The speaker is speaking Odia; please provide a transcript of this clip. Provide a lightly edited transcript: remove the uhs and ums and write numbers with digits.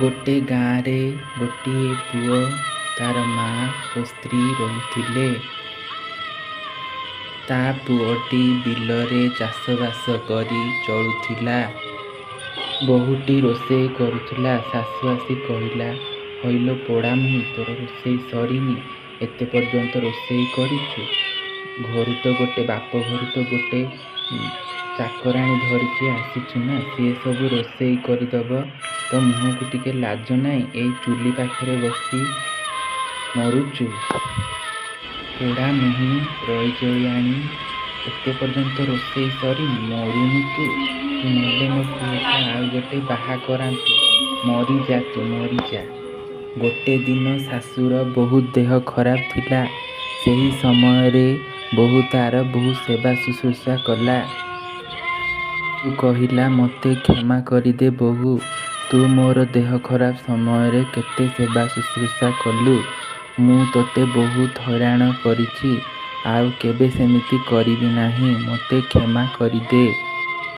ଗୋଟେ ଗାଁରେ ଗୋଟିଏ ପୁଅ, ତା'ର ମା ଓ ସ୍ତ୍ରୀ ରହୁଥିଲେ। ତା' ପୁଅଟି ବିଲରେ ଚାଷବାସ କରି ଚଳୁଥିଲା। ବୋହୂଟି ରୋଷେଇ କରୁଥିଲା। ଶାଶୁ ଆସି କହିଲା, "ହଇଲୋ ପୋଡ଼ାମୁହିଁ, ତୋର ରୋଷେଇ ସରିନି? ଏତେ ପର୍ଯ୍ୟନ୍ତ ରୋଷେଇ କରିଛୁ? ଘରୁ ତ ଗୋଟେ ବାପଘରୁ ତ ଗୋଟେ ଚାକରାଣୀ ଧରିକି ଆସିଛୁ ନା, ସିଏ ସବୁ ରୋଷେଇ କରିଦବ। ତୋ ମୁହଁକୁ ଟିକେ ଲାଜ ନାହିଁ, ଏଇ ଚୁଲି ପାଖରେ ବସି ମରୁଛୁ? ପୋଡ଼ାମୁହିଁ ରଇଜଳିଆଣି, ଏତେ ପର୍ଯ୍ୟନ୍ତ ରୋଷେଇ ସରିନି? ମରୁନୁ ତୁ? ତୁ ମଲେ ମୋ ପୁଅକୁ ଆଉ ଗୋଟେ ବାହା କରାନ୍ତୁ। ମରିଯା ତୁ ମରିଯା।" ଗୋଟେ ଦିନ ଶାଶୁର ବହୁତ ଦେହ ଖରାପ ଥିଲା। ସେହି ସମୟରେ ବୋହୂ ତା'ର ବହୁତ ସେବା ଶୁଶ୍ରୂଷା କଲା। ଶାଶୁ କହିଲା, "ମୋତେ କ୍ଷମା କରିଦେ ବୋହୂ! ତୁ ମୋର ଦେହ ଖରାପ ସମୟରେ କେତେ ସେବା ଶୁଶ୍ରୂଷା କଲୁ। ମୁଁ ତୋତେ ବହୁତ ହଇରାଣ କରିଛି। ଆଉ କେବେ ସେମିତି କରିବି ନାହିଁ। ମୋତେ କ୍ଷମା କରିଦେ।"